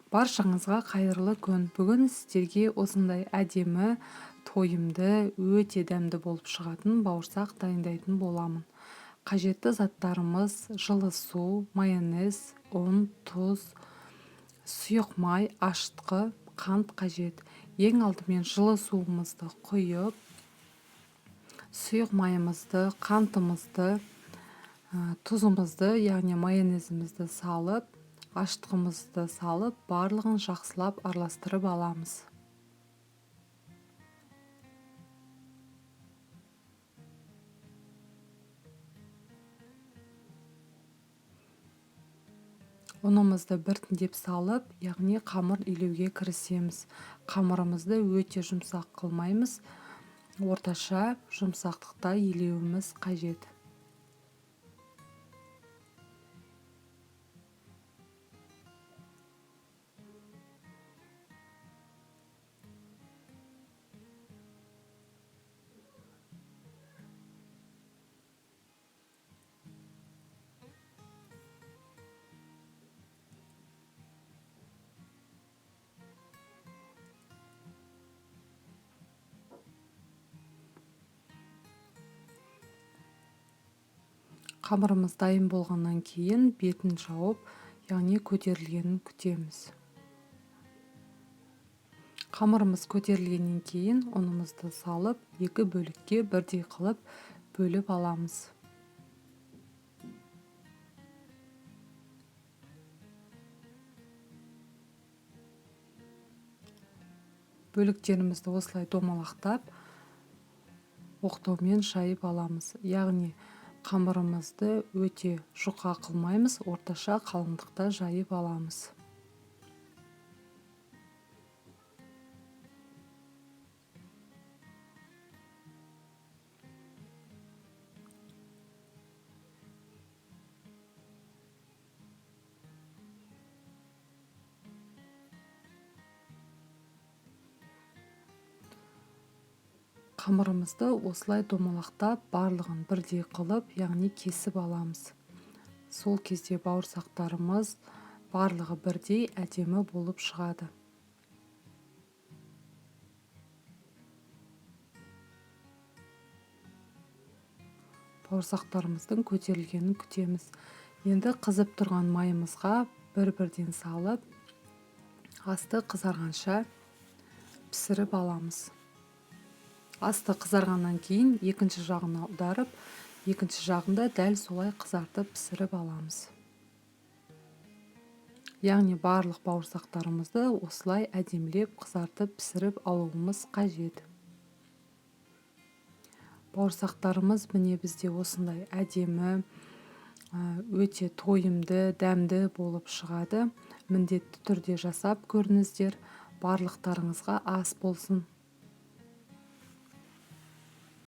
Баршаңызға қайырлы күн. Бүгін сіздерге осындай әдемі, тойымды, өте дәмді болып шығатын бауырсақ дайындайтын боламын. Қажетті заттарымыз: жылы су, майонез, ұн, тұз, сұйық май, ашытқы, қант қажет. Ең алдымен жылы суымызды құйып, сұйық майымызды, қантымызды, тұзымызды, яғни майонезімізді салып, ашытқымызды салып, барлығын жақсылап араластырып аламыз. Ұнымызды біртіндеп салып, яғни қамыр илеуге кірісеміз. Қамырымызды өте жұмсақ қылмаймыз, орташа жұмсақтықта илеуіміз қажет. Қамырымыз дайын болғаннан кейін бетін жауып, яғни көтерілгенін күтеміз. Қамырымыз көтерілгеннен кейін ұнымызды салып, екі бөлікке бірдей қылып бөліп аламыз. Бөліктерімізді осылай домалақтап, оқтаумен жайып аламыз. Яғни қамырымызды өте жұқа қылмаймыз, орташа қалыңдықта жайып аламыз. Қамырымызды осылай домалақтап, барлығын бірдей қылып, яғни кесіп аламыз. Сол кезде бауырсақтарымыз барлығы бірдей әдемі болып шығады. Бауырсақтарымыздың көтерілгенін күтеміз. Енді қызып тұрған майымызға бір-бірден салып, асты қызарғанша пісіріп аламыз. Асты қызарғаннан кейін екінші жағына аударып, екінші жағында дәл солай қызартып пісіріп аламыз. Яғни барлық бауырсақтарымызды осылай әдемілеп қызартып пісіріп алуымыз қажет. Бауырсақтарымыз міне бізде осындай әдемі, өте тойымды, дәмді болып шығады. Міндетті түрде жасап көріңіздер. Барлықтарыңызға ас болсын.